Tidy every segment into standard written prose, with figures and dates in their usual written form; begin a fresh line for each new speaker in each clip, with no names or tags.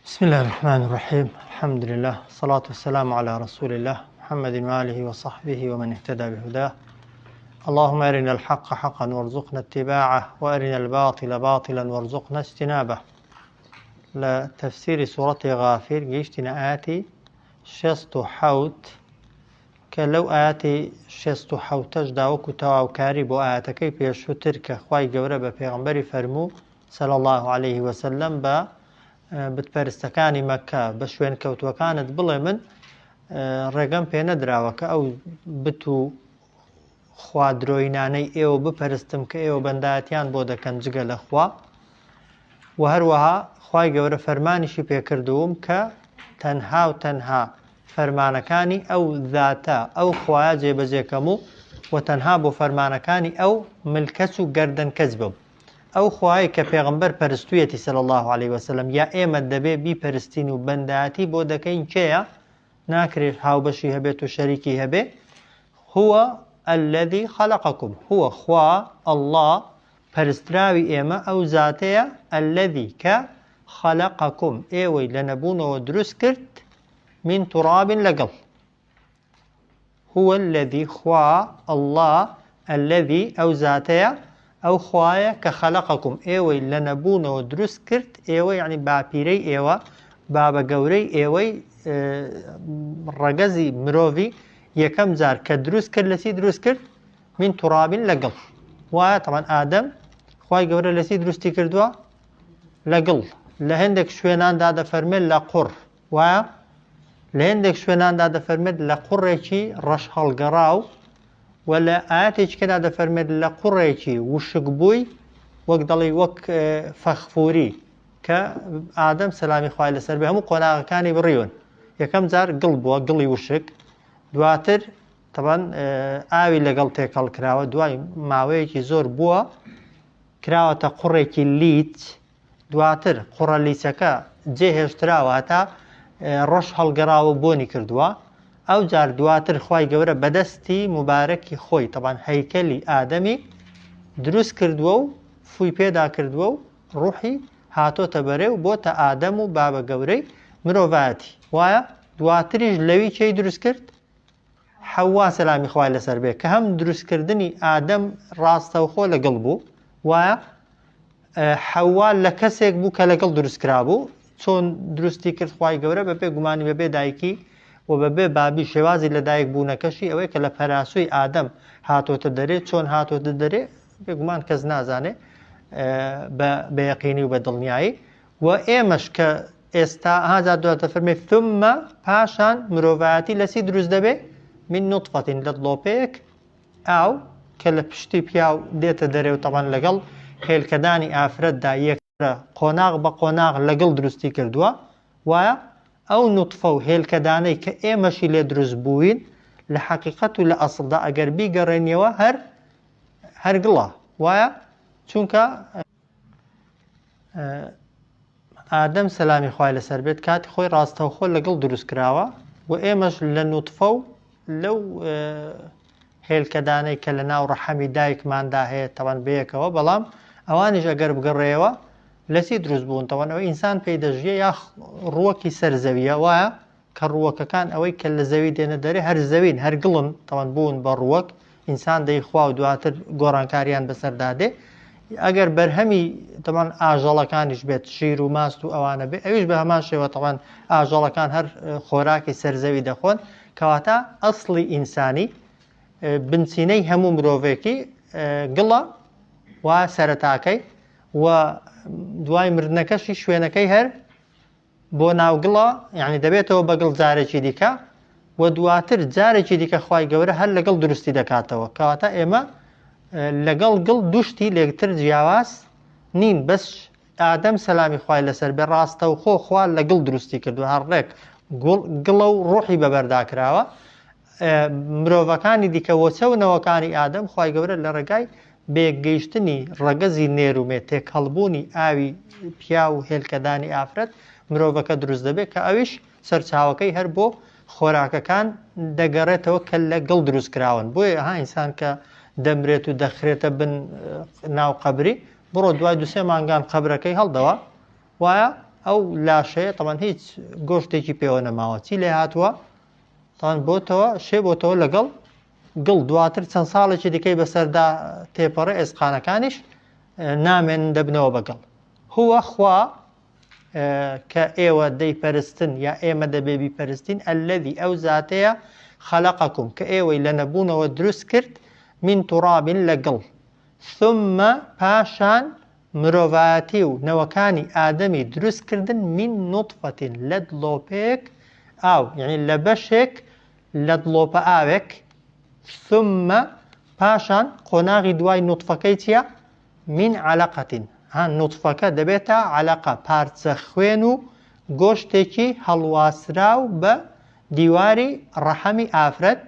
بسم الله الرحمن الرحيم الحمد لله الصلاة والسلام على رسول الله محمد وآله وصحبه ومن اهتدى بهداه اللهم أرنا الحق حقا وارزقنا اتباعه وأرنا الباطل باطلا وارزقنا اجتنابه لە تەفسیری سوڕەتی غافیر گەیشتینە ئاەتی 67 کە لەو ئایەتی 67ەشدا وەکو تەواوکاری بۆ ئایەتەکەی پێشووتر کە خوای گەورە بە پێغەمبەری فەرموو صلی اللە علیه وسلم بە بتپەرستەکانی مەککە بە شوێنکەوتووەکانت بڵێ من ڕێگەم پێ نەدراوە کە ئەو بت و خوا درۆینانەی ئێوە بپەرستم کە ئێوە بەندایەتیان بۆ دەکەن جگە لە خوا و هەروەها خوای گەورە فەرمانیشی پێکردووم کە تەنها و تەنها فەرمانەکانی ئەو ذاتە ئەو خوایە جێبەجێکەم و و تەنها بۆ فەرمانەکانی ئەو ملکەچ و گەردن کەچ بم ئەو خوایەی کە پێغەمبەر پەرستویەتی صلی اللە علیە وسلم یا ئێمە دەبێ بیپەرستین و بەندایەتی بۆ دەکەین کێیە؟ ناکرێت هاوبەشی هەبێت و شەریکی هەبێ هو الذی خلقکم هو خوا اللە پەرستراوی ئێمە ئەو زاتەیە الذی کە خلقکم ئێوەی لە نەبوونەوە دروست کرد من تراب لەگەڵ هو الذی خوا اللە الذی ئەو زاتەیە ئەو خوایە کە خەلقکم ئێوەی لە نەبوونەوە دروست کرد ئێوە یعنی باپیرەی ئێوە بابە گەورەی ئێوەی ڕەگەزی مرۆڤی یەکەم جار کە دروست کرد لەسی دروست کرد من ترابین لەگەڵ وایە تەمان ئادەم خوای گەورە لەسی دروستی کردووە لەگڵ لە هەندێک شوێناندا دەفەرمێت لە قوڕ وایە لە هێندێک شوێناندا دەفەرمێت لە قوڕێکی ڕەش هەڵگەڕاو و لە ئاەتێکی کەدا دەفەرمێت لە قوڕێکی وشکبووی وەک دەڵی وەک فەخفوری کە ئادەم سەلامی خوای لەسەر بێ هەموو قۆناغەکانی بڕیون یەکەم جار گڵ بووە گڵی وشک دواتر تەبەن ئاوی لەگەڵ تێکەڵ کراوە دوای ماوەیەکی زۆر بووە کراوەتە قوڕێکی لیچ دواتر قوڕە لیچەکە جێ هێشتراوە هەتا ڕەش هەڵگەڕاوە بۆنی کردووە ئەوجار دواتر خوای گەورە بەدەستی موبارەکی خۆی تەبان هەیکەلی ئادەمی دروست کردووە و فوی پێدا کردووە و ڕوحی هاتۆتە بەرێ و بۆتە ئادەم و بابە گەورەی مرۆڤایەتی وایە دواتریش لەوی کێی دروست کرد حەوا سەلامی خوای لەسەر بێ کە هەم دروستکردنی ئادەم ڕاستەوخۆ لەگەڵ بوو وایە حەوا لە کەسێک بوو کە لەگەڵ دروست کرابوو چۆن دروستی کرد خوای گەورە بەپێ گومانی بەبێ دایکی و بەبێ بابی شێوازی لە دایک بوونەکەشی ئەوەیە کە لە پەراسوی ئادەم هاتۆتە دەرێ چۆن هاتۆتە دەرێ بێگومان کەس نازانێ بە یەقینی و بە دڵنیایی و ئێمەش کە ئێستا هاجا دواتە فەرمێ ثم پاشان مرۆڤایەتی لەسی دروست دەبێ من نطفەتین لە دڵۆپەیەک ئاو کە لە پشتی پیاو دێتە دەرێ و تەبعەن لەگەڵ هێلکەدانی ئافرەتدا یەکسەرە قۆناغ بە قۆناغ لەگڵ دروستی کردووە وایە ئەو نوتفە و هێلکەدانەی کە ئێمەشی لێ دروست بووین لە حەقیقەت و لە ئەسڵدا ئەگەر بیگەڕێنیەوە هەر هەر گڵە وایە چونکە ئادەم سەلامی خوای لەسەر بێت کاتی خۆی ڕاستەوخۆ لەگەڵ دروست کراوە و ئێمەش لە نوتفە و لەو هێلکەدانەی کە لە ناو ڕەحەمی دایکماندا هەیە تەوان بەیەکەوە بەڵام ئەوانیش ئەگەر بگەڕێەوە لەسی دروست بوون تەوان ئەوە ئینسان پێی دەژیە یا ڕووەکی سەر زەویە وایە کە ڕووەکەکان ئەوەی کە لە زەوی دێنە دەرێ هەر زەوین هەر گڵن تەوان بوون بە ڕووەک ئینسان دەیخوا و دواتر گۆڕانکاریان بەسەردا دێ ئەگەر بەرهەمی تەمان ئاژەڵەکانیش بێت شیر و ماست و ئەوانە بێ ئەویش بە هەمان شێوە تەوان ئاژەڵەکان هەر خۆراکی سەرزەوی دەخۆن کەواتە ئەسڵی ئینسانی بنچینەی هەموو مرۆڤێکی گڵە و سەرەتاکەی و دوای مردنەکەشی شوێنەکەی هەر بۆ ناو گڵە یعنی دەبێتەوە بە گڵ جارێکی دیکە و دواتر جارێکی دیکە خوای گەورە هەر لەگەڵ دروستی دەکاتەوە کەواتە ئێمە لەگەڵ گڵ دوشتی لێکتر جیاواز نین بەس ئادەم سەلامی خوای لەسەر بێ ڕاستەوخۆ خوا لەگڵ دروستی کردو هەر ڕێک گڵە و ڕۆحی بەبەردا کراوە مرۆڤەکانی دیکە وەچە و نەوەکانی ئادەم خوای گەورە لە ڕێگای بەیەکگەیشتنی ڕەگەزی نێر و مێ تێکهەڵبوونی ئاوی پیاو و هێلکەدانی ئافرەت مرۆڤەکە دروست دەبێت کە ئەویش سەرچاوەکەی هەر بۆ خۆراکەکان دەگەڕێتەوە کە لە گڵ دروست کراون بۆیە ها ئینسان کە دەمرێت و دەخرێتە بن ناو قەبری، بڕۆ دوای دوسێ مانگان قەبرەکەی هەڵدەوە وایە ئەو لاشەیە تەمان هیچ گۆشتێکی پێوە نەماوە چی لێ هاتووە تان بۆتەوە شێ بۆتەوە لەگەڵ گڵ دواتر چەند ساڵێکی دیکەی بەسەردا تێپەڕێ ئێسقانەکانیش نامێن دەبنەوە بەگەڵ هو خوا کە ئێوە دەیپەرستن یا ئێمە دەبێ بیپەرستین الذی ئەو زاتەیە خەلقکم کە ئێوەی لە نەبوونەوە دروست کرد من تراب لە گڵ ثم پاشان مرۆڤایەتی و نەوەکانی ئادەمی دروست کردن من نطفة لە دڵۆپێک ئاو یعنی لە بەشێک لە دڵۆپە ئاوێک ثم پاشان قۆناغی دوای نوتفەکەی چییە؟ من علقة ها نوتفەکە دەبێتە عەلەقە پارچە خوێن و گۆشتێکی هەڵواسراو بە دیواری ڕەحەمی ئافرەت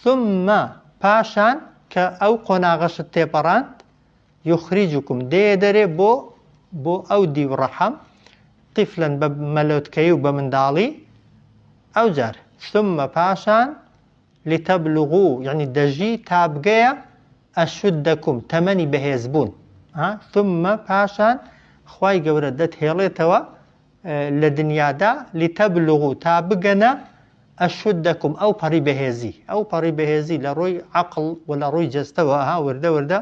ثم پاشان کە ئەو قۆناغەشت تێپەڕاند یخرجکم دێیە دەرێ بۆ بۆ ئەو دیو ڕەحەم طفلا بە مەلۆتکەی و بە منداڵی ئەوجار ثم پاشان لتبلغوا یەعنی دەژی تا بگەیە اشدکم تەمەنی بەهێزبوون ها ثم پاشان خوای گەورە دەتهێڵێتەوە لە دنیادا لتبلغوا تا بگەنە اشدکم ئەو پەڕی بەهێزی ئەو پەڕی بەهێزی لە ڕووی عەقڵ و لە ڕووی جەستەوە ها وردە وردە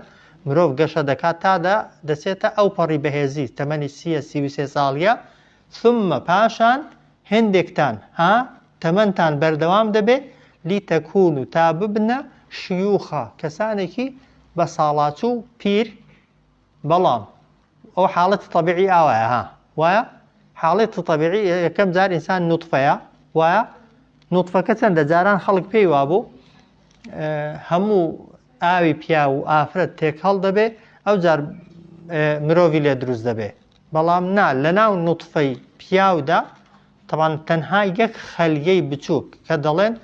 مرۆڤ گەشە دەکات تا دەچێتە ئەو پەڕی بەهێزی تەمەنی سیە 33 ساڵیە ثم پاشان هێندێکتان ها تەمەنتان بەردەوام دەبێ لتکونو تا ببنە شیوخا کەسانێکی بەساڵاچوو و پیر بەڵام ئەو حاڵەتی تەبیعی ئاوایە ها وایە حاڵەتی تەبیعی یەکەم جار ئینسان نوتفەیە وایە نوتفەکە چەندە جاران خەڵک پێی وابوو هەموو ئاوی پیا و ئافرەت تێکهەڵ دەبێ ئەو جار مرۆڤی لێ دروست دەبێ بەڵام نا لەناو نوتفەی پیاودا تەبعەن تەنها یەک خەلیەی بچووک کە دەڵێن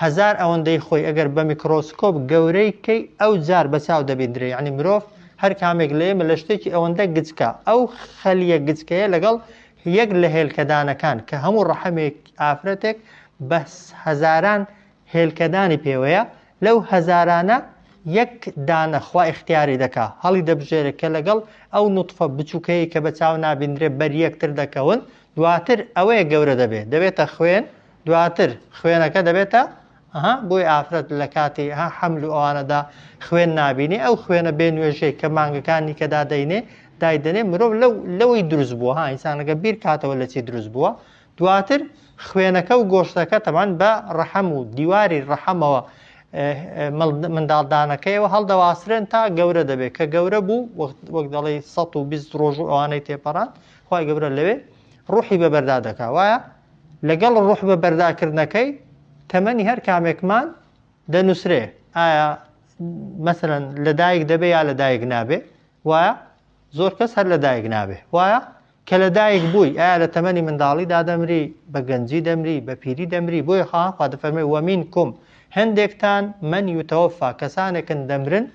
هەزار ئەوەندەی خۆی ئەگەر بە میکرۆسکۆپ گەورەی کەی ئەو جار بە چاو دەبیندرێ یعنی مرۆڤ هەر کامێک لە ئێمە لە شتێکی ئەوەندە گچکە ئەو خەلیە گچکەیە لەگەڵ یەک لە هێلکەدانەکان کە هەموو ڕەحمێک ئافرەتێک بە هەزاران هێلکەدانی پێوەیە لەو هەزارانە یەک دانە خوا ئیختیاری دەکا هەڵی دەبژێرێ کە لەگەڵ ئەو نوتفە بچوکەی کە بە چاو نابیندرێ بەر یەکتر دەکەون دواتر ئەوەیە گەورە دەبێ دەبێتە خوێن دواتر خوێنەکە دەبێتە ئەها بۆی ئافرەت لە کاتی ها حەمل و ئەوانەدا خوێن نابینێ ئەو خوێنە بێ نوێژەی کە مانگەکانی کە دادەینێ دایدەنێ مرۆڤ لەو لەوەی دروست بووە ها ئینسانەکە بیر کاتەوە لە چی دروست بووە دواتر خوێنەکە و گۆشتەکە تەبعەن بە ڕەحم و دیواری ڕەحمەوە منداڵدانەکەیەوە هەڵدەواسرێن تا گەورە دەبێت کە گەورە بوو وەک دەڵێ 120 ڕۆژ و ئەوانەی تێپەڕان خی گەورە لەوێ ڕوحی بە بەردا دەکا وایە لەگەڵ ڕوح بە بەرداکردنەکەی تەمەنی هەر کامێکمان دەنووسرێ ئایا مەسەرەن لەدایک دەبێ یا لەدایک نابێ وایە زۆر کەس هەر لەدایک نابێ وایە کە لە دایک بووی ئایا لە تەمەنی منداڵیدا دەمری، بە گەنجی دەمری، بە پیری دەمری، بۆیە خوا خوا دەفەرموێ ومنکم هەندێکتان من یتوفی کەسانێکن دەمرن،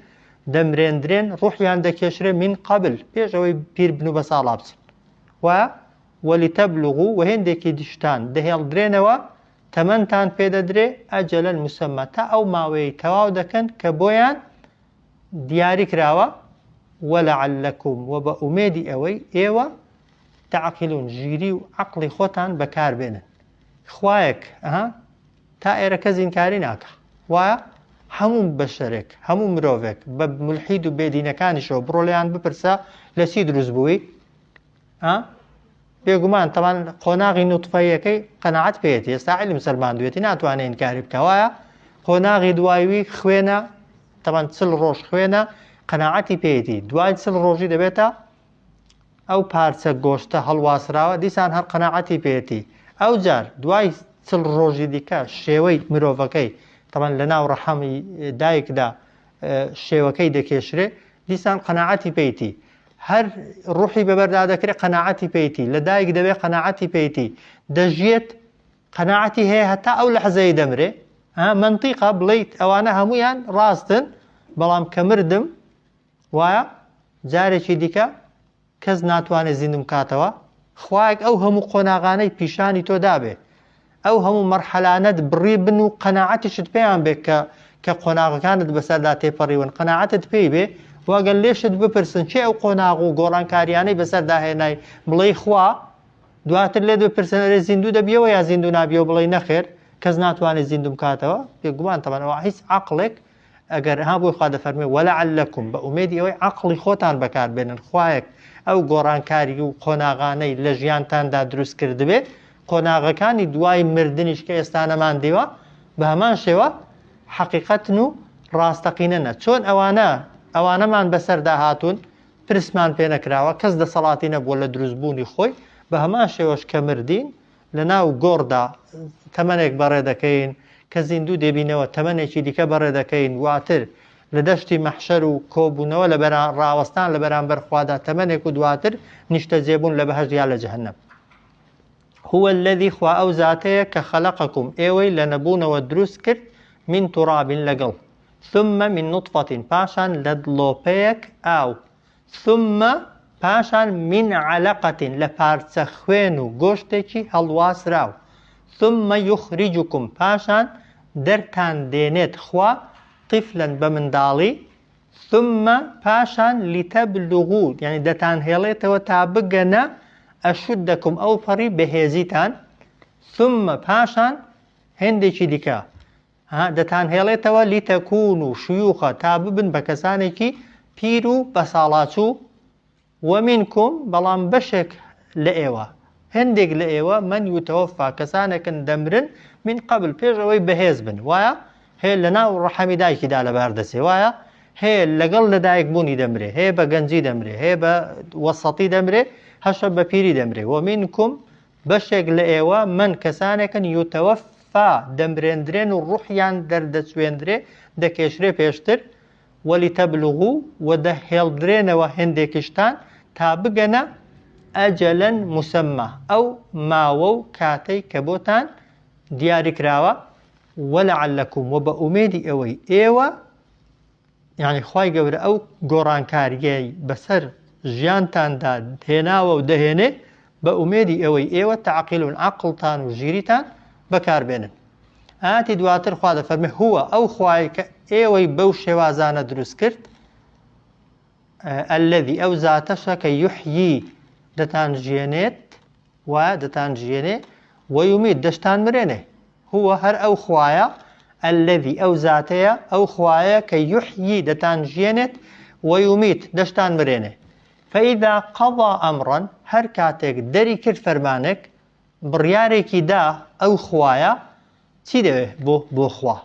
دەمرێندرێن، ڕوحیان دەکێشرێ من قبل پێش ئەوەی پیر بن و بە ساڵا بچن وایە ولتبلغوا وە هێندێکی دیشتان دەهێڵدرێنەوە تەمەنتان پێدەدرێ اجلا مسمی تا ئەو ماوەیەی تەواو دەکەن کە بۆیان دیاری کراوە، ولعلکم، وە بە ئومێدی ئەوەی ئێوە، تعقلون، ژیری و عەقڵی خۆتان بەکار بێنن. خوایەک، ئەها، تا ئێرە کەس ئینکاری ناکا. وایە؟ هەموو بەشەرێک، هەموو مرۆڤێک، بە مولحید و بێدینەکانیشەوە بڕۆ لێیان بپرسە لە چی دروست بووی؟ ها؟ بێگومان تەبان قۆناغی نوتفەیەکەی قەناعەت پێیەتی ئێستا عیلم سەلماندوێتی ناتوانێت ئینکاری بکە وایە قۆناغی دوایوی خوێنە تەبان چل ڕۆژ خوێنە قەناعەتی پێیەتی دوای چل ڕۆژی دەبێتە ئەو پارچە گۆشتە هەڵواسراوە دیسان هەر قەناعەتی پێیەتی ئەو جار دوای چل ڕۆژی دیکە شێوەی مرۆڤەکەی تەبان لە ناو ڕەحەمی دایکدا شێوەکەی دەکێشرێ دیسان قەناعەتی پێیتی هەر ڕوحی بەبەردا دەکرێت قەناعەتی پێیتی لە دایک دەبێ قەناعەتی پێیتی دەژیێت قەناعەتی هەیە هەتا ئەو لەحزەی دەمرێ مەنتیقە بڵیت ئەوانە هەمویان ڕاستن بەڵام کە مردم وایە جارێکی دیکە کەس ناتوانێت زیندم کاتەوە خوایەک ئەو هەموو قۆناغانەی پیشانی تۆ دابێ ئەو هەموو مەرحەلانەت بڕی بن و قەناعەتیشت پێیان بێت کە کە قۆناغەکانت بەسەردا تێپەڕیون قەناعەتت پێی بێ و ئەگەر لێشت بپرسن کێ ئەو قۆناغ و گۆڕانکاریانەی بەسەردا هێنای بڵێی خوا، دواتر لێت بپرسن ئەرێ زیندوو دەبیەوە یا زیندوو نابیەوە بڵێی نەخێر کەس ناتوانێت زیندووم کاتەوە، بێگومان تەبعەن ئەوە هیچ عەقڵێک ئەگەر ها بۆی خوا دەفەرمێ ولعلکم بە ئومێدی ئەوەی عەقڵی خۆتان بەکار بێنن خوایەک ئەو گۆڕانکاری و قۆناغانەی لە ژیانتاندا دروست کردبێ قۆناغەکانی دوای مردنیش کە ئێستا نەماندیوە بە هەمان شێوە حەقیقەتن و ڕاستەقینەنە چۆن ئەوانە ئەوانەمان بەسەردا هاتوون پرسمان پێ نەکراوە کەس دەسەڵاتی نەبووە لە دروستبوونی خۆی بە هەمان شێوەش کە مردین لەناو گۆڕدا تەمەنێک بەڕێ دەکەین، کە زیندوو دەبینەوە تەمەنێکی دیکە بەڕێ دەکەین، واتر لە دەشتی مەحشەر و کۆبوونەوە لە بەرا ڕاوەستان لە بەرامبەر خوادا تەمەنێک و دواتر نیشتەجێبوون لە بەهەشت یا لە جەهەنەم. هو الذی خوا ئەو زاتەیە کە خەلەقەکم ئێوەی لە نەبوونەوە دروست کرد من تراب لە گڵ ثم من نطفة پاشان لە دڵۆپەیەک ئاو ثم پاشان من علقە لە پارچە خوێن و گۆشتێکی هەڵواسراو ثم یخرجکم پاشان دەرتان دێنێت خوا طفلا بە منداڵی ثم پاشان لتبلغوا یعنی دەتانهێڵێتەوە تا بگەنە اشدکم ئەوپەڕی بەهێزیتان ثم پاشان هێندێکی دیکە ها دەتانهێڵێتەوە لتکونوا شیوخا تا ببن بە کەسانێکی پیر و بەساڵاچوو ومنکم بەڵام بەشێک لە ئێوە هەندێک لە ئێوە من یتوفا کەسانێکن دەمرن من قبل پێش ئەوەی بەهێز بن وایە هەیە لەناو ڕەحمی دایکیدا لەبار دەچێ وایە هەیە لەگەڵ لەدایک بوونی دەمرێ هەیە بە گەنجی دەمرێ هەیە بە وەسەتی دەمرێ هەشە بە پیری دەمرێ ومنکم بەشێک لە ئێوە، من، کەسانێکن، یتوفا، دەمرێندرێن و ڕوحیان دەردەچوێندرێ، دەکێشرێ پێشتر، ولتبلغوا، و دەهێڵدرێنەوە هێندێکیشتان تا بگەنە، اجلا مسمی، ئەو ماوە و کاتەی کە بۆتان دیاریکراوە، ولعلکم، و بە ئومێدی ئەوەی ئێوە، یانی خوای گەورە ئەو گۆڕانکارییەی بەسەر ژیانتاندا هێناوە و دەهێنێ بە ئومێدی ئەوەی ئێوە تعقلون عەقڵتان و ژیریتان بەکاربێنن. ئاتی دواتر خوا دەفەرمێ هو ئەو خوایەی کە ئێوەی بەو شێوازانە دروست کرد الذي ئەو زاتەشە کە یحیی دەتانژیێنێت و دەتانژیێنێ ویمیت دەشتان مرێنێ هو هەر ئەو خوایە، الذی ئەو زاتەیە، ئەو خوایە کە یحیی دەتانژیێنێت، ویمیت دەشتانمرێنێ. فاذا قضی امرا هەر کاتێک دەری کرد فەرمانێک، بڕیارێکی دا ئەو خوایە، چی دەوێ بۆ بۆ خوا؟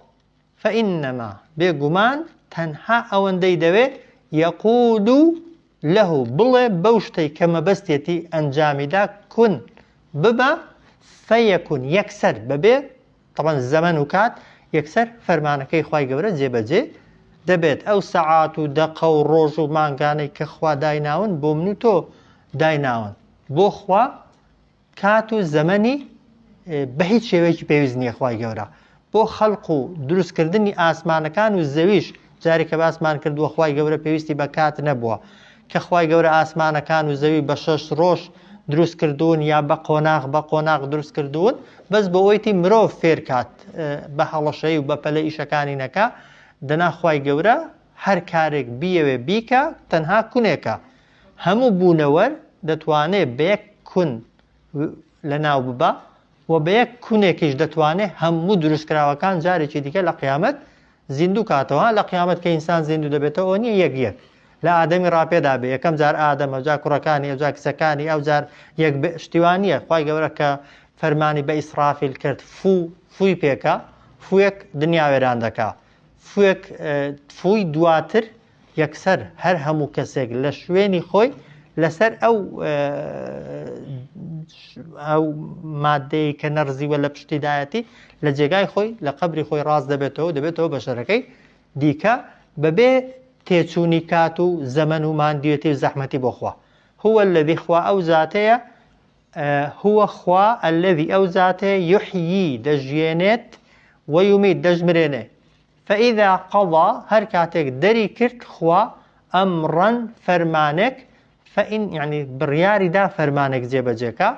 فانما بێگومان تەنها ئەوەندەی دەوێ یقول له بڵێ بەو شتەی کە مەبەستێتی ئەنجامی دا کن ببە فیکون یەکسەر بەبێ تەبعەن زەمەن و کات یەکسەر فەرمانەکەی خوای گەورە جێبەجێ دەبێت ئەو سەعات و دەقە و ڕۆژ و مانگانەی کە خوا دایناون بۆ من و تۆ دایناون بۆ خوا کات و زەمەنی بە هیچ شێوەیەکی پێویست نییە خوای گەورە بۆ خەلق و دروستکردنی ئاسمانەکان و زەویش جارێک کە باسمان کردووە خوای گەورە پێویستی بە کات نەبووە کە خوای گەورە ئاسمانەکان و زەوی بە شەش ڕۆژ دروست کردوون یا بە قۆناغ بە قۆناغ دروست کردوون بەس بۆ ئەوەیتی مرۆڤ فێرکات بە هەڵەشەی و بە پەلە ئیشەکانی نەکا دەنا خوای گەورە هەر کارێک بیەوێ بیکا تەنها کونێکە هەموو بوونەوەر دەتوانێ بە یەک کون لەناو ببا و بە یەک کونێکیش دەتوانێ هەموو دروستکراوەکان جارێکی دیکە لە قیامەت زیندوو کاتەوە. لە قیامەت کە ئینسان زیندوو دەبێتەوە ئەوە نییە یەک یەک لە ئادەمی ڕاپێدا بێ یەکەم جار ئادەم ئەوجا کوڕەکانی ئەوجا کچەکانی ئەوجار یەک بێ شتی وا نییە خوای گەورە کە فەرمانی بە ئیسرافیل کرد فوو فووی پێکا فوویەک دنیا وێران دەکا فوویەک فووی دواتر یەکسەر هەر هەموو کەسێک لە شوێنی خۆی لەسەر ئەو ئەو مادەی کە نەڕزیوە لە پشتیدایەتی لە جێگای خۆی لە قەبری خۆی ڕاست دەبێتەوە دەبێتەوە بەشەرەکەی دیکە بەبێ تێچوونی کات و زەمەن و ماندوێتی و زەحمەتی بۆخوا هو الذي خوا ئەو زاتەیە هو خوا الذي ئەو زاتەیە یحیی دەژیێنێت ویمیت دەژمرێنێ فاذا قضی هەر کاتێک دەری کرد خوا امرا فەرمانێک فان یعنی بڕیاری دا فەرمانێک جێبەجێ کا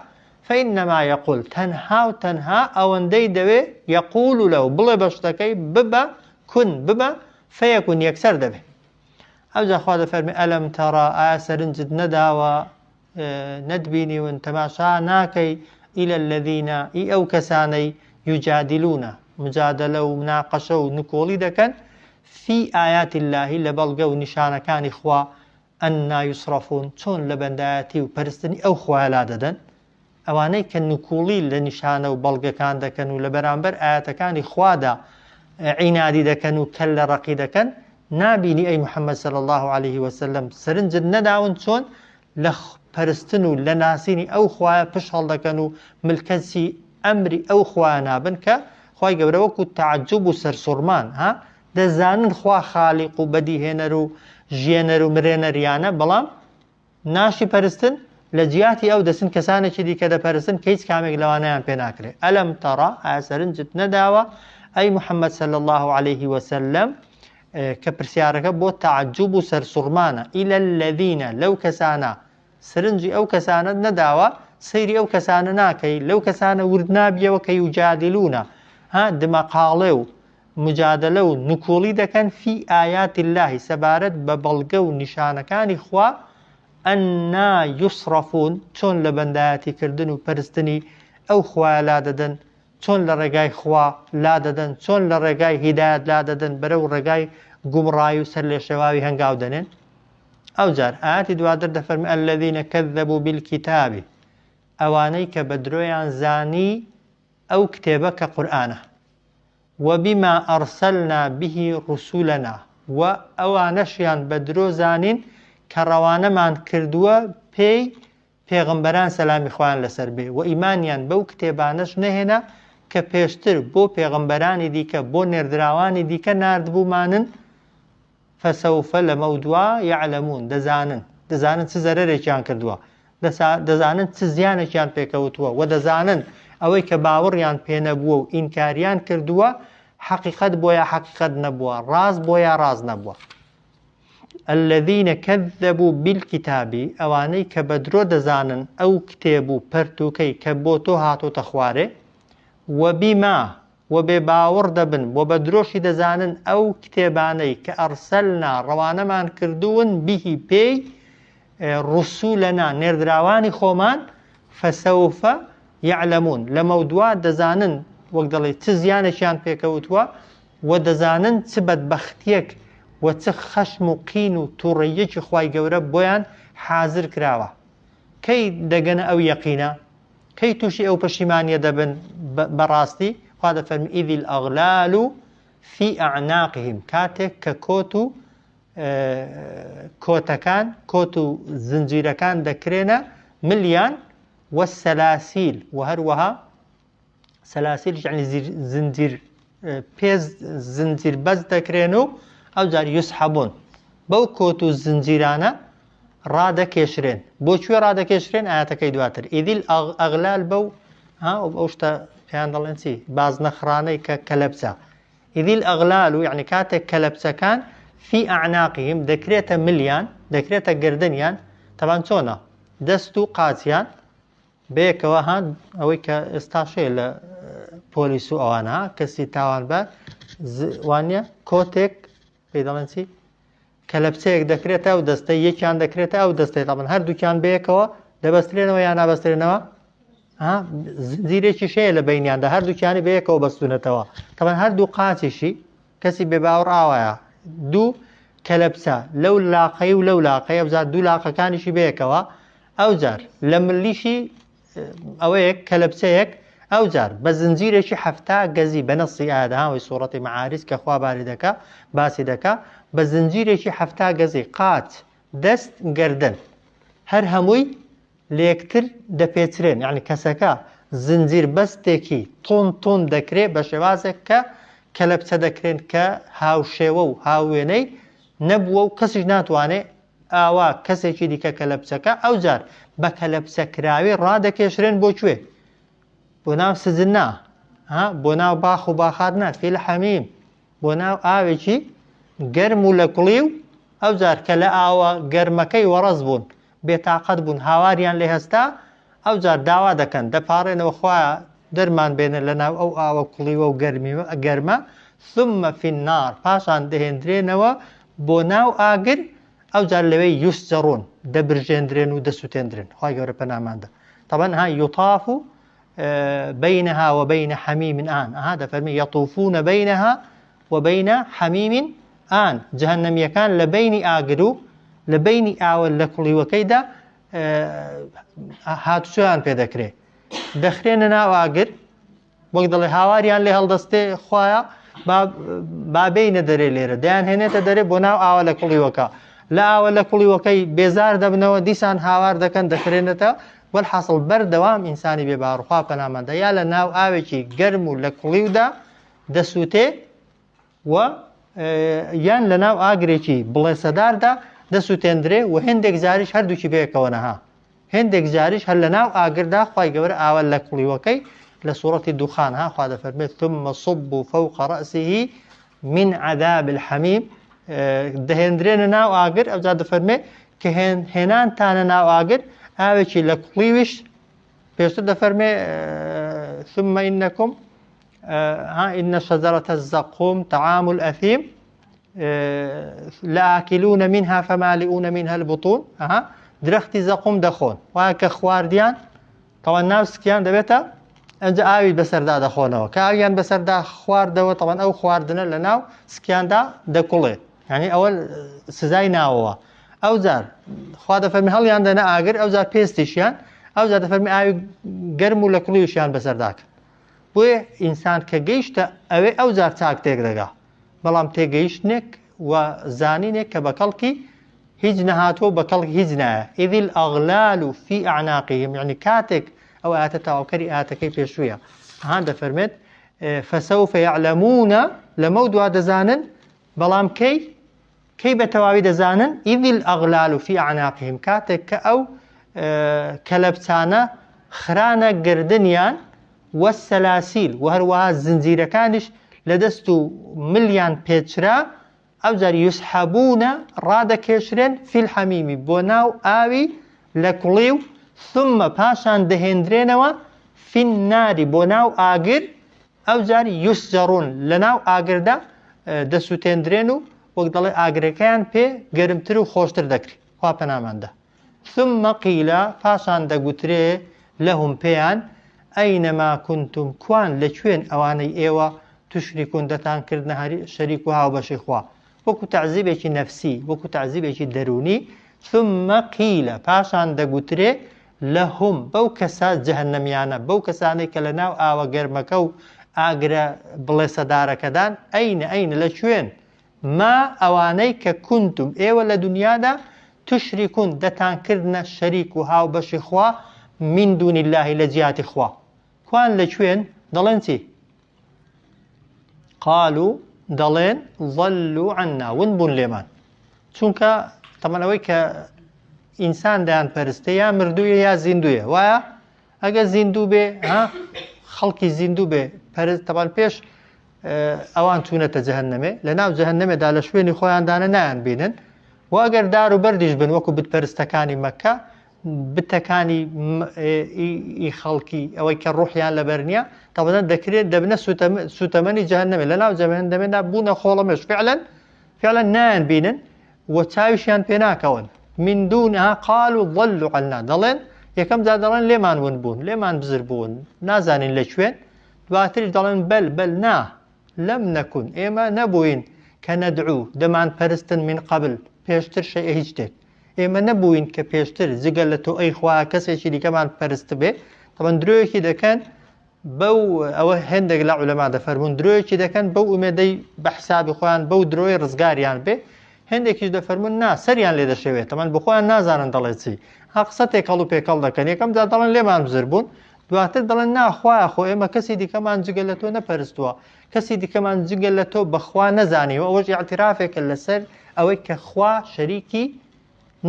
فانما یقول تەنها و تەنها ئەوەندەی دەوێ یقول له بڵێ بە شتەکەی ببە کون ببە فەیەکون یەکسەر دەبێ. ئەوجا خوا دەفەرمێ ئەلەم تەڕا ئایا سەرنجت نەداوە نەتبینیون تەماشا ناکەی إلى الذين ئی ئەو کەسانەی یجادلون مجادلە و مناقەشە و نکۆڵی دەکەن فی آیات الله لە بەڵگە و نیشانەکانی خوا أنى یصرفون چۆن لە بەندایەتی و پەرستنی ئەو خوایە لادەدەن؟ ئەوانەی کە نکوڵی لە نیشانە و بەڵگەکان دەکەن و لە بەرامبەر ئایەتەکانی خوادا عینادی دەکەن و کەللە ڕەقی دەکەن، نابینی ئەی محمد صلی اللە علیه وسلم سەرنجت نەداون چۆن لە پەرستن و لە ناسینی ئەو خوایە پشت هەڵدەکەن و ملکەچی ئەمری ئەو خوایە نابن کە خوای گەورە وەکو تەعجوب و سەرسوڕمان ها دەزانن خوا خالیق و بەدیهێنەر و ژیەنەر و مرێنەریانە بەڵام ناشی پەرستن لە جیاتی ئەو دەچن کەسانێکی دیکە دەپەرستن کە هیچ کامێک لەوانەیان پێ ناکرێ ئەلەم تەڕا ئایا سەرنجت نەداوە ئەی محەممەد صلی الله عليه وسلم کە پرسیارەکە بۆ تەعجوب و سەرسوڕمانە إلى الذين لەو کەسانە سەرنجی ئەو کەسانەت نەداوە سەیری ئەو کەسانە ناکەی لەو کەسانە ورد نابیەوە کە یجادلونە ها دمەقاڵێ و مجادەلە و نکوڵی دەکەن فی آیات اللە سەبارەت بە بەڵگە و نیشانەکانی خوا أنى یصرفون چۆن لە بەندایەتی کردن و پەرستنی ئەو خوایە لادەدەن چۆن لە ڕێگای خوا لادەدەن چۆن لە ڕێگای هیدایەت لادەدەن بەرەو ڕێگای گومڕایی و سەرلێشێواوی هەنگاو دەنێن ئەوجار ئاەتی دواتر دەفەرمی الذین کذبوا بالکتاب ئەوانەی کە بە درۆیان زانی ئەو کتێبە کە قورئانە وبما ارسلنا به رسلنا وە ئەوانەشیان بە درۆ زانین کە ڕەوانەمان کردووە پێی پێغەمبەران سەلامی خوایان لەسەر بێ وە ئیمانیان بەو کتێبانەش نەهێنا کە پێشتر بۆ پێغەمبەرانی دیکە بۆ نێردراوانی دیکە ناردبوومانن فسوف لەمەودوا یعلمون دەزانن دەزانن چ زەرەرێکیان کردووە دەزانن چ زیانێکیان پێکەوتووە و دەزانن ئەوەی کە باوەڕیان پێنەبووە و ئینکاریان کردووە حەقیقەت بۆ یا حەقیقەت نەبووە ڕاست بۆ یا ڕاست نەبووە الذين كذبوا بالكتاب ئەوانەی کە بە درۆ دەزانن ئەو کتێب و پەرتوکەی کە بۆ تۆ هاتۆتە خوارێ وبما وە بێ باوەڕ دەبن وە بە درۆشی دەزانن ئەو کتێبانەی کە ئەرسەلنا ڕەوانەمان کردوون به پێی ڕسولنا نێردراوانی خۆمان فسوف یعلمون لەمەودوا دەزانن وەک دەڵێ چ زیانێکیان پێکەوتووە و دەزانن چ بەدبەختیەک و چ خەشم و قین و توڕەیەکی خوای گەورە بۆیان حازر کراوە کەی دەگەنە ئەو یەقینە کەی تووشی ئەو پەشیمانیە دەبن بەڕاستی خوا دەفەرمی إذ الأغلال في أعناقهم کاتێک کە کۆت و کۆتەکان کۆت و زنجیرەکان دەکرێنە ملیان والسلاسل و هەروەها سلاسل یعنی زنجیر پێ زنجیر بەست دەکرێن و ئەوجار یسحبون بەو کۆت و زنجیرانە ڕادەکێشرێن بۆ کوێ ڕادەکێشرێن ئاەتەکەی دواتر إذ الأغلال بەو ئەو شتە پێیان دەڵێن چی بازنەخرانەی کە کەلەپچە إذ الأغلال و یعنی کاتێک کەلەپچەکان في أعناقهم دەکرێتە ملیان دەکرێتە گردنیان تەبان چۆنە دەست و قاچیان بەیەکەوە ها ئەوەی کە ئێستاش هەیە لە پۆلیس و ئەوانە ها کەسی تاوانبار وانە کۆتێک پێی دەڵێن چی کەلەپچەیەک دەکرێتە ئەو دەستەی یەکیان دەکرێتە ئەو دەستەی تاڵن هەردووکیان بەیەکەوە دەبەسترێنەوە یان نابەسترێنەوە زنجیرێکی شەیە لە بینیاندا هەردووکیانی بەیەکەوە بەستونەتەوە تەبەن هەردوو قاچیشی کەسی بێباوەڕ ئاوایە دوو کەلەپچە لەو لاقەی و لەو لاقەی ئەوجار دوو لاقەکانیشی بەیەکەوە ئەوجار لە ملیشی ئەوەیەک کەلەپچەیەک ئەوجار بە زنجیرێکی حەفتا گەزی بە نەسی ئایەتەهاوی سوڕەتی مەعاریج کە خوا باری دەکا باسی دەکا بە زنجیرێکی حەفتا گەزی قاچ دەست گەردن هەر هەمووی لەیەکتر دەپێچرێن یعنی کەسەکە زنجیر بەستێکی توند توند دەکرێ بە شێوازێک کە کەلەپچە دەکرێن کە هاوشێوە و هاووێنەی نەبووە و کەسیش ناتوانێ ئاوا کەسێکی دیکە کەلەپچەکە ئەوجار بە کەلەپچە کراوی ڕادەکێشرێن بۆ کوێ بۆ ناو سجن نا ها بۆ ناو باخ و باخات نا فی الحمیم بۆ ناو ئاوێکی گەرم و لە کوڵی و ئەوجار کە لە ئاوە گەرمەکەی وەڕەز بوون بێتاقەت بوون هاواریان لێ هەستا ئەوجار داوا دەکەن دەپاڕێنەوە خوایە دەرمان بێنە لە ناو ئەو ئاوە کوڵیوە و گەرمی گەرمە. ثم في النار پاشان دەهێندرێنەوە بۆ ناو ئاگر ئەوجار لەوێ يسجرون دەبرژێندرێن و دەسوتێندرێن. خوای گەورە پەناماندا. طبعا ها يطاف بينها وبين حميم آن ئەها دەفەرمی يطوفون بينها وبين حميم آن جەهەنەمیەکان لە بینی ئاگر و لە بینی ئاوە لە کوڵیوەکەیدا هاتوچۆیان پێ دەکرێ دەخرێنە ناو ئاگر وەک دەڵێ هاواریان لێ هەڵدەستێ خوایە با بێینە دەرێ لێرە دەیان هێنێتە دەرێ بۆ ناو ئاوە لە کوڵیوەکە لە ئاوە لە کوڵیوەکەی بێزار دەبنەوە دیسان هاوار دەکەن دەخرێنێتە وەلحاصل بەردەوام ئینسانی بێ باڕخوا پەناماندا یا لە ناو ئاوێکی گەرم و لە کوڵیودا دەسووتێ و یان لە ناو ئاگرێکی بڵێسەداردا دەسووتێندرێ و هێندێک جاریش هەردووکی بەیەکەوە نەها هێندێک جاریش هەر لە ناو ئاگردا خوای گەورە ئاوە لە کوڵیوەکەی لە سوڕەتی دوخان ها خوا دەفەرمێت ثم صبوا فوق رأسه من عذاب الحمیم دەهێندرێنە ناو ئاگر ئەوجا دەفەرمێ کە هێنانتانە ناو ئاگر ئاوێکی لە کوڵیویش پێشتر دەفەرمێ ثم إنكم ها إن شجرة الزقوم طعام الأثيم لآکلون منها فمالئون منها البطون ئەها درەختی زەقوم دەخۆن وایە کە خواردیان تەوان ناو سکیان دەبێتە ئەنجا ئاوی بەسەردا دەخۆنەوە کە ئاویان بەسەردا خواردەوە تەوان ئەو خواردنە لە ناو سکیاندا دەکوڵێ یعنی ئەوە سزای ناوەوە ئەو جار خوا دەفەرمی هەڵیان دەنە ئاگر ئەو جار پێستیشیان ئەو جار دەفەرمی ئاوی گەرم و لە کوڵیشیان بەسەرداکەن بۆیە ئینسان کە گەیشتە ئەوێ ئەو جار چاک تێک دەگا بەڵام تێگەیشتنێک و زانینێک کە بە کەڵکی هیچ نەهاتووە و بە کەڵک هیچ نایە إذ الأغلال في أعناقهم یعنی کاتێک ئەو ئایەتە تەواوکەری ئایەتەکەی پێشوویە هان دەفەرمێت فسوف يعلمون لەمەو دوا دەزانن بەڵام کەی کەی بە تەواوی دەزانن إذ الأغلال في أعناقهم کاتێک کە ئەو کەلەپچانە خرانە گردنیان والسلاسل و هەروەها زنجیرەکانیش لە دەست و ملیان پێچرا ئەوجار یسحبون ڕادەکێشرێن فی الحمیم بۆ ناو ئاوی لە کوڵی و ثم پاشان دەهێندرێنەوە فی النار بۆ ناو ئاگر ئەوجار یسجرون لە ناو ئاگردا دەسوتێندرێن و وەک دەڵێ ئاگرەکەیان پێ گەرمتر و خۆشتر دەکرێت خوا پەناماندا ثم قیل پاشان دەگوترێ لهم پێیان ئەین ما کنتم کوان لە کوێن ئەوانەی ئێوە تشرکون دەتان کردنە هەری شەریک و هاوبەشی خوا وەکو تەعزیبێکی نەفسی وەکو تەعزیبێکی دەروونی ثم قیل پاشان دەگوترێ لهم بەو کەسە جەهەنەمیانە بەو کەسانەی کە لە ناو ئاوە گەرمەکە و ئاگرە بڵێسەدارەکەدان ئەین ئەین لە کوێن ما ئەوانەی کە کنتم ئێوە لە دونیادا تشرکون دەتانکردنە شەریک و هاوبەشی خوا من دون اللە لە جیاتی خوا کوان لە کوێن دەڵێن چی قالوا دەڵێن ضلوا عنا ون بوون لێمان چونکە تەمان ئەوەی کە ئینسان دەیان پەرستێ یا مردوویە یا زیندوویە وایە ئەگەر زیندوو بێ ها خەڵکی زیندوو بێ پەرست تەمان پێش ئەوان چوونەتە جەهەنەمێ لە ناو جەهەنەمێدا لە شوێنی خۆیاندانە نایان بینن و ئەگەر دار و بەردیش بن وەکو بتپەرستەکانی مەکە بتەکانی ئی خەڵکی ئەوەی کە ڕوحیان لەبەر نییە تەبەن دەکرێت دەبنە سوتەمەنی جەهەنەمێ لە ناو جەهەنەمێدا بوونە خۆڵەمێش فعلا فعلا نایان بینن و چاویشیان پێ ناکەون من دونها قالوا ضلوا عنا دەڵێن یەکەم جار دەڵێن لێمان ون بوون لێمان بزر بوون نازانین لە کوێن دواتریش دەڵێن بەل بەل نا لم نکن ئێمە نەبووین کە ندعو دەمان پەرستن من قبل پێشتر شەیئە هیچ شتێک ئێمە نەبووین کە پێشتر جگە لە تۆ ئەی خوا کەسێکی دیکەمان پەرستبێ تەبەن درۆیەکی دەکەن بەو ئەوە هێندێک لە عولەما دەفەرموون درۆیەکی دەکەن بەو ئومێدەی بە حسابی خۆیان بەو درۆی ڕزگاریان بێ هێندێکیش دەفەرموون نا سەریان لێ دەشێوێت تەمان بە خۆیان نازانن دەڵێ چی ها قسە تێکەڵ و پێکەڵ دەکەن یەکەم جار دەڵێن لێمان بزر بوون دواتر دەڵێن نا خوایە خۆ ئێمە کەسی دیکەمان جگە لە تۆ نەپەرستووە کەسی دیکەمان جگە لە تۆ بەخوا نەزانیوە ئەوەش ئیعترافێکە لەسەر ئەوەی کە خوا شەریکی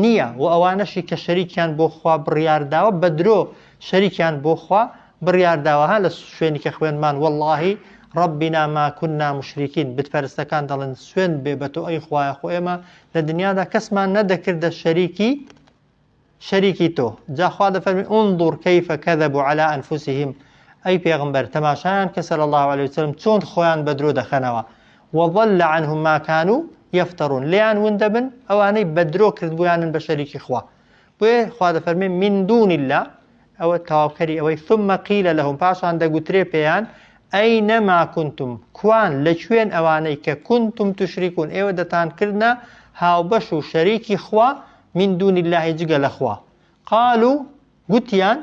نییە و ئەوانەشی کە شەریکیان بۆ خوا بڕیار داوە بە درۆ شەریکیان بۆ خوا بڕیار داوە ها لە شوێنی کە خوێندمان واللهی ربنا ما كنا مشرکین بتپەرستەکان دەڵێن سوێند بێ بە تۆ ئەی خوایە خۆ ئێمە لە دنیادا کەسمان نەدەکردە شەریکی شەریکی تۆ جا خوا دەفەرمی انظر كيف كذبوا على أنفسهم ئەی پێغمبەر تەماشایان کە صلی الله عليه وسلم چۆن خۆیان بە درۆ دەخەنەوە. وضل عنهم ما كانوا يفترون لێیان ون دەبن ئەوانەی بە درۆ کردبوویانن بە شەریکی خوا. بۆیە خوا دەفەرمێ من دون اللە ئەوە تەواوکەری ئەوەی ثم قیل لهم پاشان دەگوترێ پێیان ئەینە ما کنتم کوان لە کوێن ئەوانەی کە کنتم تشرکون ئێوە دەتانکردنە هاوبەش و شەریکی خوا من دون اللە جگە لە خوا قالوا گوتیان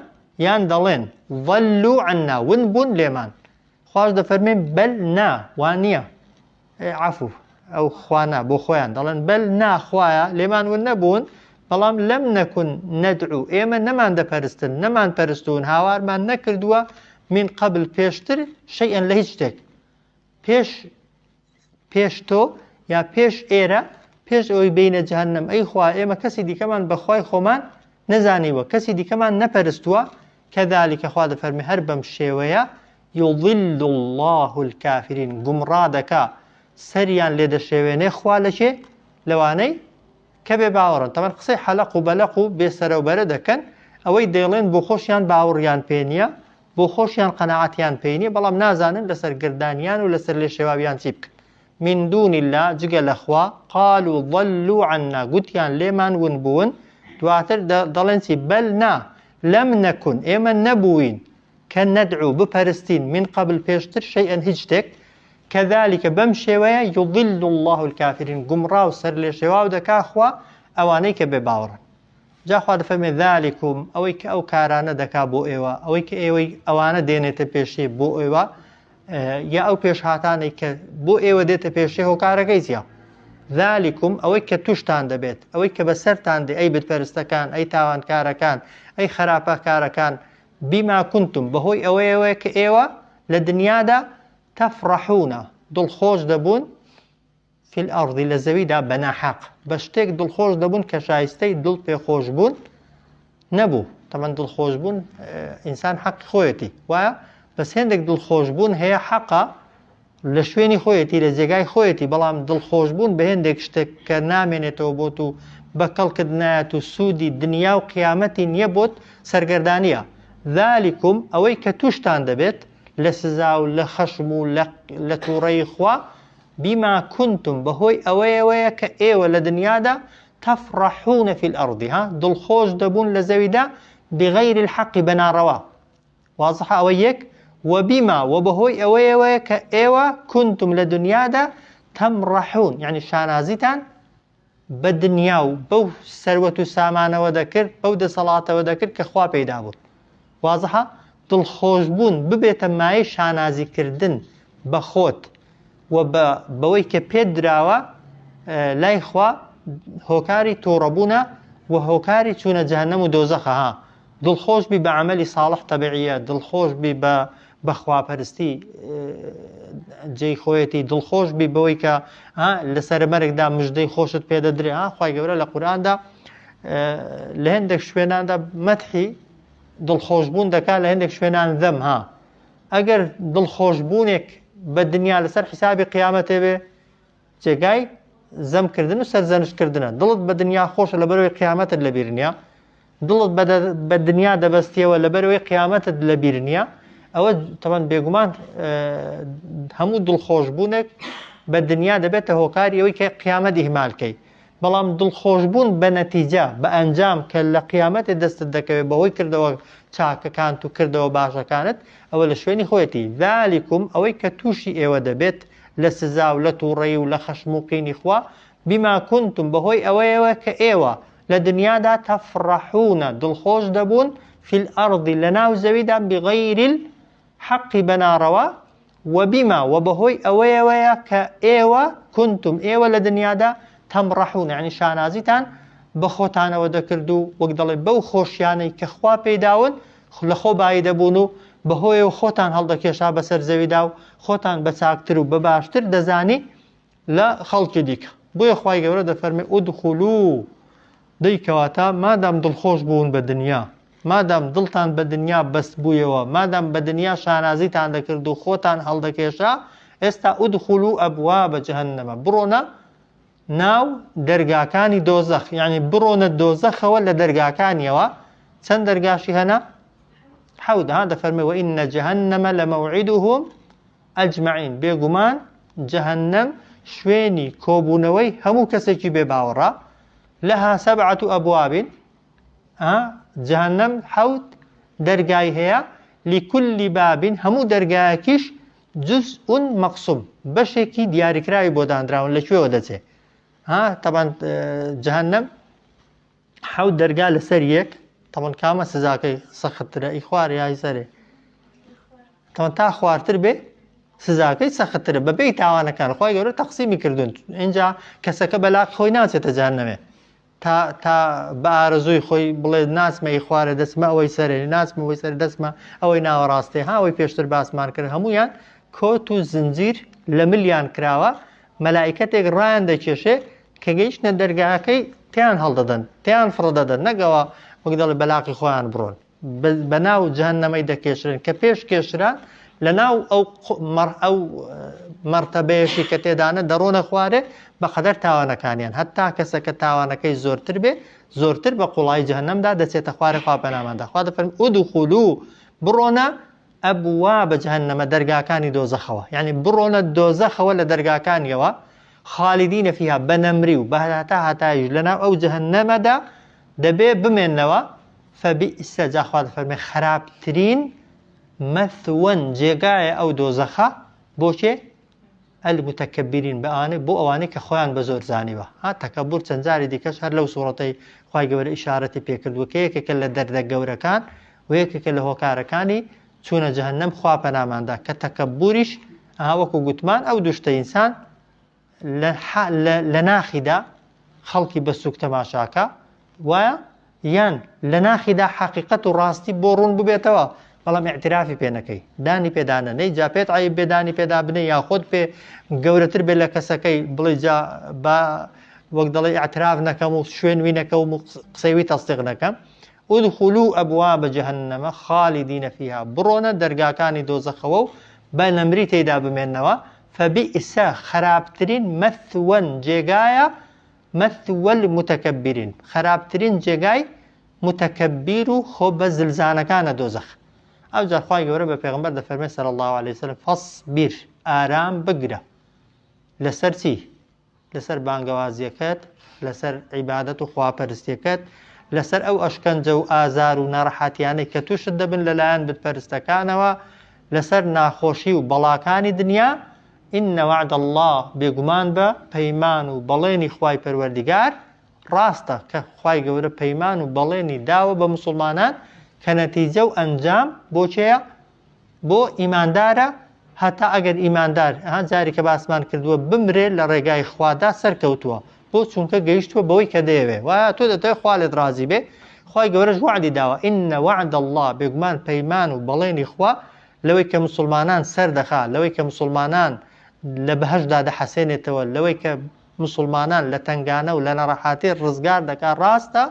یان دەڵێن ضلوا عنا ون بوون لێمان خواش دەفەرمێ بەل نا وا نییە عەفو ئەو خوا نا بۆ خۆیان دەڵێن بەل نا خوایە لێمان ون نەبوون بەڵام لەم نەکون نەدعو ئێمە نەمان دەپەرستن نەمان پەرستون هاوارمان نەکردووە من قبل پێشتر شەیئەن لە هیچ شتێک پێش پێش تۆ یا پێش ئێرە پێش ئەوەی بینە جەهەنەم ئەی خوا ئێمە کەسی دیکەمان بەخوای خۆمان نەزانیوە کەسی دیکەمان نەپەرستووە کەذلك خوا دەفەرمی هەر بەم شێوەیە یضل اللە الکافرین گومڕا دەکا سەریان لێ دەشێوێنێ خوا لەکێ لەوانەی کە بێ باوەڕن تەبەن قسەی حەلەق و بەلەق و بێ سەرەوبەرە دەکەن ئەوەی دەیڵێن بۆ خۆشیان باوەڕیان پێ نییە بۆ خۆشیان قەناعەتیان پێ نییە بەڵام نازانن لەسەر گردانیان و لەسەر لێشێواویان چی بکەن من دون اللە جگە لە خوا قالوا ضلوا عنا گوتیان لێمان ون بوون دواتر دەڵێن چی بەل نا لم نکن ئێمە نەبووین کە ندعو بپەرستین من قبل پێشتر شەیئەن هیچ شتێک، کذلک بەم شێوەیە یضل اللە الکافرین گومڕا و سەرلێشێواو دەکا خوا ئەوانەی کە بێ باوەڕن. جا خوا دەفەرمێ ذلکم ئەوەی کە ئەو کارانە دەکا بۆ ئێوە ئەوەی کە ئێوەی ئەوانە دێنێتە پێشێ بۆ ئێوە یا ئەو پێشهاتانەی کە بۆ ئێوە دێتە پێشێ هۆکارەکەی چیە؟ ذلکم ئەوەی کە توشتان دەبێت ئەوەی کە بەسەرتان دێ ئەی بتپەرستەکان ئەی تاوانکارەکان ئەی خراپەکارەکان بما کنتم بەهۆی ئەوەیەوەیە کە ئێوە لە دنیادا تفرحون دڵخۆش دەبوون فی الارض لە زەویدا بە ناحەق بە شتێک دڵخۆش دەبوون کە شایستەی دڵ پێخۆش بوون نەبوو تەمەن دڵخۆش بوون ئینسان حەقی خۆیەتی وایە بەس هێندێک دڵخۆش بوون هەیە حەقە لە شوێنی خۆیەتی لە جێگای خۆیەتی بەڵام دڵخۆش بوون بە هێندێک شتێک کە نامێنێتەوە بۆت و بە کەڵکت نایەت و سوودی دنیا و قیامەتی نییە بۆت سەرگەردانییە ذلکم ئەوەی کە تووشتان دەبێت لە سزا و لە خەشم و لە تووڕەیی خوا بما کنتم بەهۆی ئەوەیەوەیە کە ئێوە لە دنیادا تفرحون فی الارض ها دڵخۆش دەبوون لە زەویدا بغیر الحق بە ناڕەوا وازحە ئەوە یەک وبما وە بەهۆی ئەوەیەوەیە کە ئێوە کنتم لە دنیادا تمرحون یعنی شانازیتان بە دنیا و بەو سەروەت و سامانەوە دەکرد بەو دەسەڵاتەوە دەکرد کە خوا پێیدا بوون وازحە دڵخۆشبوون ببێتە مایەی شانازیکردن بە خۆت و بە بەوەی کە پێت دراوە لای خوا هۆکاری توڕەبوونە و هۆکاری چوونە جەهەنەم و دۆزەخە ها دڵخۆش بی بە عەمەلی ساڵح تەبیعیە دڵخۆش بی بە بە خواپەرستی جێی خۆیەتی دڵخۆش بی بەوەی کە لەسەر مەرگدا مژدەی خۆشت پێدەدرێ ها خوای گەورە لە قورئاندا لە هەندێک شوێناندا مەتحی دڵخۆشبوون دەکات لە هەندێک شوێنان ذەم ها ئەگەر دڵخۆشبوونێک بە دنیا لەسەر حیسابی قیامەتێ بێ جێگای زەمکردن و سەرزەنشتکردنە دڵت بە دنیا خۆشە لەبەرەوەی قیامەتت لەبیر نییە دڵت بە دنیا دەبەستیەوە لەبەرەوەی قیامەتت لەبیر نییە ئەوە تەمان بێگومان هەموو دڵخۆشبوونێک بە دنیا دەبێتە هۆکاری ئەوەی کە قیامەت ئیهمالکەی بەڵام دڵخۆشبوون بە نەتیجە، بە ئەنجام کە لە قیامەتێ دەستت دەکەوێت بەهۆی کردەوە چاکەکانت و کردەوە باشەکانت، ئەوە لە شوێنی خۆیەتی. ذلکم، ئەوەی کە تووشی ئێوە دەبێت لە سزا و لە تووڕەیی و لە خەشم و قینی خوا، بما کنتم، بەهۆی ئەوەیەوە کە ئێوە لە دنیادا تفرحون، دڵخۆش دەبوون، فی الارض، لەناو زەویدا، بغیر الحق، بە ناڕەوا، وبما وە بەهۆی ئەوەیەوەیە کە ئێوە کنتم ئێوە لە دنیادا تمرحون یعنی شانازیتان بە خۆتانەوە دەکرد و وەک دەڵێ بەو خۆشیانەی کە خوا پێیداون لە خۆ بایی دەبوون و بەهۆیەوە خۆتان هەڵدەکێشا بەسەر زەویدا و خۆتان بە چاکتر و بە باشتر دەزانی لە خەڵکی دیکە بۆیە خوای گەورە دەفەرمێ ادخلوا دەی کەواتە مادام دڵخۆش بوون بە دنیا مادام دڵتان بە دنیا بەست بوویەوە مادام بە دنیا شانازیتان دەکرد و خۆتان هەڵدەکێشا ئێستا ادخلوا ابواب جهنم بڕۆنە ناو دەرگاکانی دۆزەخ یعنی بڕۆنە دۆزەخەوە لە دەرگاکانیەوە چەند دەرگاشی هەنە حەوت ها دەفەرمێ وإن جهنم لموعدهم أجمعين بێگومان. جەهەنەم شوێنی کۆبوونەوەی هەموو کەسێکی بێ باوەڕە لها سبعة أبواب جەهەنەم حەوت دەرگای هەیە لكل باب هەموو دەرگایەکیش جزء مقسوم بەشێکی دیاریکراوی بۆ دانراون لە کوێوە دەچێ ها تەبان جەهەنەم حەوت دەرگا لەسەر یەک تەبەن کامە سزاکەی سەختترە ئی خوار یای سەرێ تەوان تا خوارتر بێ سزاکەی سەختترە بەبێ تاوانەکان خی گەورە تەقسیمی کردوون اینجا کەسەکە بەلاق خۆی ناچێتە جانەوێ تا تا بە ئارەزووی خۆی بڵێ ناچمە ئی خوارە دەچمە ئەوەی سەرێ ناچمە ئەوەی سەر دەچمە ئەوەی ناوەڕاستێ ها ئەوەی پێشتر باسمان کرد هەمویان کۆت و زنجیر لە ملیان کراوە مەلائیکەتێک ڕایان دەکێشێ کە گەیشتنە دەرگاکەی تیان هەڵدەدەن تیان فڕدەدەن نەگەوە وەک دەڵێ بەلاقی خۆیان بڕۆن بەناو جەهەنەمەی دەکێشرێن کە پێش کێشران لە ناو ئەو ئەو مەرتەبەیەشی کە تێدانە دەڕۆنە خوارێ بە قەدەر تاوانەکانیان هەتا کەسەکە تاوانەکەی زۆرتر بێ زۆرتر بە قوڵایی جەهەنەمدا دەچێتە خوارێ خوا پەناماندا خوا دەفەرمی ادخلوا بڕۆنە أبواب جهنم دەرگاکانی دۆزەخەوە یعنی بڕۆنە دۆزەخەوە لە دەرگاکانیەوە خالدین فيها بە نەمری و بە هەتا هەتایش لەناو ئەو جەهەنەمەدا دەبێ بمێنەوە فبئس جا خوا دەفەرمێ خراپترین مثوەن جێگایە ئەو دۆزەخە بۆ کێ المتکبرین بە ئەوانەی بۆ ئەوانەی کە خۆیان بە زۆر زانیوە ها تەکەبور چەند جاری دیکەش هەر لەو سوڕەتەی خوای گەورە ئیشارەتی پێکردووە کە یەکێکە لە دەردە گەورەکان و یەکێکە لە هۆکارەکانی چوونە جەهەنەم خوا پەناماندا کە تەکەبوریش ئەها وەکو گوتمان ئەو دوو شتە ئینسان لە ناخیدا خەڵکی بە سوک تەماشاکە وایە یان لە ناخیدا حەقیقەت و ڕاستی بۆ ڕوون ببێتەوە بەڵام اعترافی پێ نەکەی دانی پێدانە نەی جا پێت عیب بێ دانی پێدا بنێ یا خۆت پێ گەورەتر بێ لە کەسەکەی بڵێ جا با وەک دەڵێ اعتراف نەکەم و شوێن وی نەکەم و قسەی وی تەسدیق نەکەم ادخلوا ابواب جهنم خالدین فیها بڕۆنە دەرگاکانی دۆزەخەوە و بە نەمری تێیدا بمێنەوە فبئس خراپترین مثوى جێگایە مثوى المتکبرین خراپترین جێگای متکبیر و خۆ بە زلزانەکانە دۆزەخ ئەوجا خوای گەورە بە پێغەمبەر دەفەرمێ صلی الله علیه وسلم فاصبر ئارام بگرە لەسەر چی لەسەر بانگەوازیەکەت لەسەر عیبادەت و خواپەرستیەکەت لەسەر ئەو ئەشکەنجە و ئازار و ناڕەحەتیانەی کە تووشت دەبن لەلایەن بتپەرستەکانەوە لەسەر ناخۆشی و بەڵاکانی دنیا ان وعد اللە بێگومان بە پەیمان و بەڵێنی خوای پەروەردگار ڕاستە کە خوای گەورە پەیمان و بەڵێنی داوە بە موسڵمانان کە نەتیجە و ئەنجام بۆ کێیە بۆ ئیماندارە هەتا ئەگەر ئیماندار ها جاری کە باسمان کردووە بمرێ لە ڕێگای خوادا سەرکەوتووە بۆ چونکە گەیشتووە بەوەی کە دەیەوێ وایە تۆ دەتەوێت خوا لێت ڕازی بێ خوای گەورەش وعدی داوە ان وعد الله بێگومان پەیمان و بەڵێنی خوا لەوەی کە مسوڵمانان سەردەخا، لەوەی کە مسوڵمانان لە بەهەشتدا دەحەسێنێتەوە، لەوەی کە مسوڵمانان لە تەنگانە و لە نەڕەحاتی ڕزگار دەکا ڕاستە،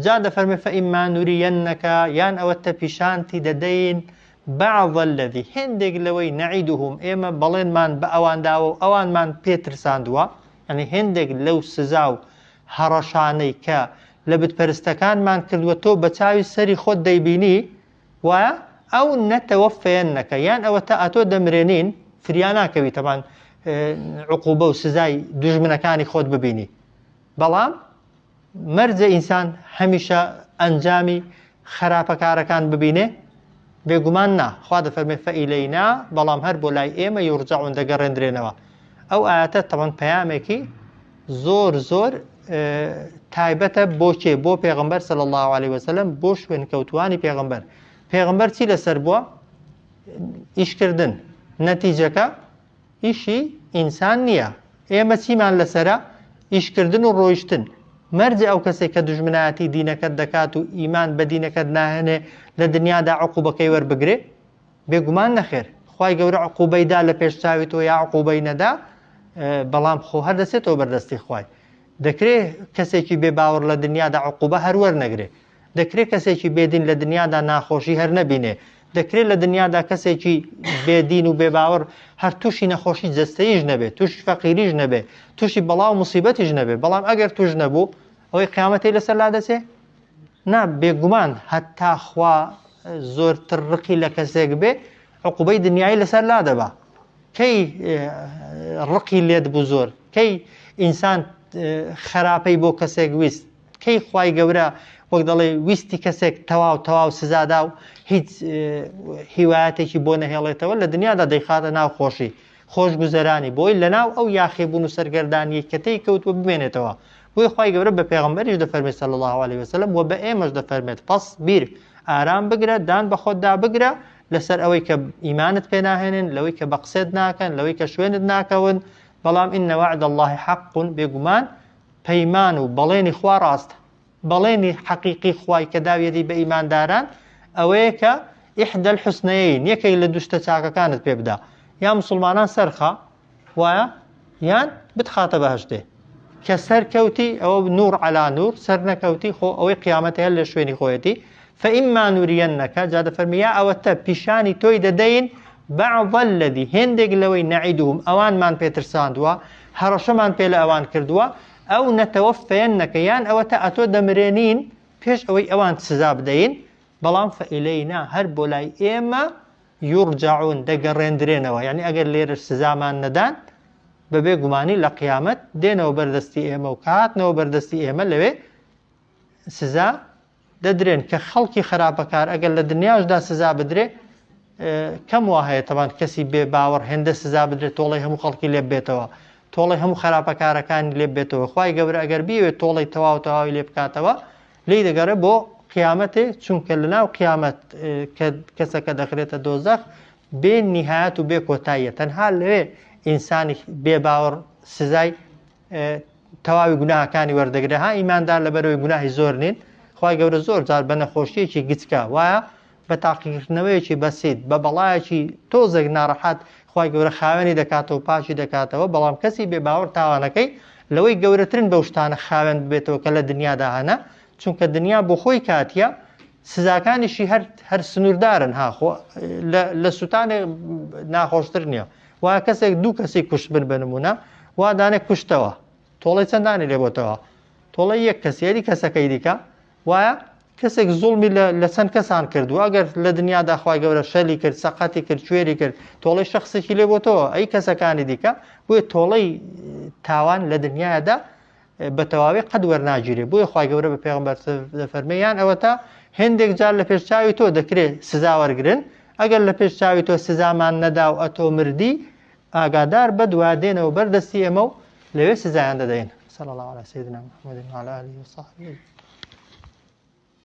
جا دەفەرمێ فإما نرینک یان ئەوەتە پیشانتی دەدەین بعض الذی هێندێک لەوەی نعدهم ئێمە بەڵێنمان بە ئەوان داوە و ئەوانمان پێ ترساندووە، یانی هێندێک لەو سزا و هەڕەشانەی کە لە بتپەرستەکانمان کردووە تۆ بە چاوی سەری خۆت دەیبینی، وایە ئەو نەتەوەفەیەنەکە یان ئەوەتا ئەتۆ دەمرێنین فریا ناکەوی تەبان عقوبە و سزای دوژمنەکانی خۆت ببینی بەڵام مەرجە ئینسان هەمیشە ئەنجامی خراپەکارەکان ببینێ بێگومان نا خوا دەفەرمێ فەئیلەینا بەڵام هەر بۆ لای ئێمە یورجەعون دەگەڕێندرێنەوە ئەو ئاەتە تەوان پەیامێکی زۆر زۆر تایبەتە بۆ کێ بۆ پێغمبەر صلی الله علیه وسلم بۆ شوێنکەوتوانی پێغمبەر پێغمبەر چی لەسەر بووە ئیشکردن نەتیجەکە ئیشی ئینسان نییە ئێمە چیمان لەسرە ئیشکردن و ڕۆیشتن مەرجە ئەو کەسێک کە دژمنایەتی دینەکەت دەکات و ئیمان بە دینەکەت ناهێنێ لە دنیادا عقوبەکەی وەربگرێ بێگومان نەخێر خوای گەورە عقوبەی دا لە پێش چاوی تۆ یا عقوبەی نەدا بەڵام خۆ هەر دەچێتەوە بەردەستی خوای دەکرێ کەسێکی بێ باوەڕ لە دنیادا عقوبە هەر وەرنەگرێ دەکرێ کەسێکی بێدین لە دنیادا ناخۆشی هەر نەبینێ دەکرێت لە دنیادا کەسێکی بێدین و بێباوەڕ هەر تووشی نەخۆشی جەستەیش نەبێت تووشی فەقیریش نەبێ تووشی بەڵا و مصیبەتیش نەبێ بەڵام ئەگەر توش نەبوو ئەوەی قیامەتی لەسەر لا دەچێ نا بێگومان هەتا خوا زۆرتر ڕقی لە کەسێک بێ عقوبەی دنیایی لەسەر لادەبا کەی ڕقی لێت بوو زۆر؟ کەی ئینسان خراپەی بۆ کەسێک ویست؟ کەی خوای گەورە وەک دەڵێ ویستی کەسێک تەواو تەواو سزادا و هیچ هیوایەتێکی بۆ نەهێڵێتەوە لە دنیادا دەیخاتە ناو خۆشی خۆشگوزەرانی بۆی لەناو ئەو یاخیبوون و سەرگەردانیەی کە تێی کەوتووە بمێنێتەوە. بۆیە خوای گەورە بە پێغەمبەریش دەفەرمێت صلی اللە علیە وسلم و بە ئێمەش دەفەرمێت فاصبر ئارام بگرە دان بە خۆتدا بگرە لەسەر ئەوەی کە ئیمانت پێ ناهێنن لەوەی کە بە قسەت ناکەن لەوەی کە شوێنت ناکەون بەڵام إن وعد الله حق بێگومان پەیمان و بەڵێنی خوا ڕاستە بەڵێنی حەقیقی خوای کە داویەتی بە ئیمانداران ئەوەیە کە إحدى الحسنيين یەکێک لە دوو شتە چاکەکانت پێ بدا یا مسلمانان سەرخە وایە یان بتخاتە بەهشتێ کە سەر کەوتی ئەوە نور علا نور سەر نەکەوتی خۆ ئەوەی قیامەت هەر لە شوێنی خۆیەتی فإما نرينك جا دەفەرمی یا ئەوەتە پیشانی تۆی دەدەین بعض الذي هێندێک لەوەی نعدهم ئەوانمان پێترساندووە هەڕەشەمان پێ لە ئەوان کردووە ئەو نەتەوەفەیەنەکە یان ئەوەتا ئەتۆ دەمرێنین پێش ئەوەی ئەوان سزا بدەین بەڵام فإلينا هەر بۆ لای ئێمە یورجعون دەگەڕێندرێنەوە یعنی ئەگەر لێرەش سزامان نەدان بەبێ گومانی لە قیامەت دێنەوە بەردەستی ئێمە و کاتنەوە بەردەستی ئێمە لەوێ سزا دەدرێن کە خەڵکی خراپەکار ئەگەر لە دنیاشدا سزا بدرێ کەم وا هەیە تەبان کەسی بێ باوەڕ هێندە سزا بدرێت تۆڵەی هەموو خەڵکی لێ بێتەوە تۆڵەی هەموو خراپەکارەکانی لێ بێتەوە خوای گەورە ئەگەر بیەوێت تۆڵەی تەواو تەواوی لێ بکاتەوە لێی دەگەڕێ بۆ قیامەتێ چونکە لە ناو قیامەت کە کەسەکە دەخرێتە دۆزەخ بێ نیهایەت و بێ کۆتاییە تەنها لەوێ ئینسانی بێ باوەڕ سزای تەواوی گوناهەکانی وەردەگرێ ها ئیماندار لەبەرەوەی گوناهی زۆر نین خوای گەورە زۆر جار بە نەخۆشیەکی گچکە وایە بە تاقیکردنەوەیەکی بەسیت بە بەڵایەکی تۆزێک ناڕەحەت خوای گەورە خاوێنی دەکاتەوە پاکی دەکاتەوە بەڵام کەسی بێ باوەڕ تاوانەکەی لەوەی گەورەترن بەو شتانە خاوێن ببێتەوە کە لە دنیادا هەنە چونکە دنیا بۆ خۆی کاتیە سزاکانیشی هەر هەر سنووردارن ها خۆ لە سووتانێک ناخۆشتر نییە وا کەسێک دوو کەسی کوشت بن بە نمونە وا دانێک کوشتەوە تۆڵەی چەندانی لێ بۆتەوە تۆڵەی یەک کەس یاری کەسەکەی دیکە وایە کەسێک زوڵمی لە چەند کەسان کردو ئەگەر لە دنیادا خوای گەورە شەلی کرد سەقەتی کرد کوێری کرد تۆڵەی شخصێکی لێ بۆتەوە ئەی کەسەکانی دیکە بۆیە تۆڵەی تاوان لە دنیادا بە تەواوی قەت وەرناگیرێ بۆیە خوای گەورە بە پێغەمبەر دەفەرمێ یان ئەوەتا هێندێک جار لە پێش چاوی تۆ دەکرێ سزا وەرگرن ئەگەر لە پێش چاوی تۆ سزامان نەدا و ئەتۆ مردی ئاگادار بە دوا دێنەوە بەر دەستی ئێمە و لەوێ سزایان دەدەین صلی الله على سيدنا محمد وعلى آله وصحبه.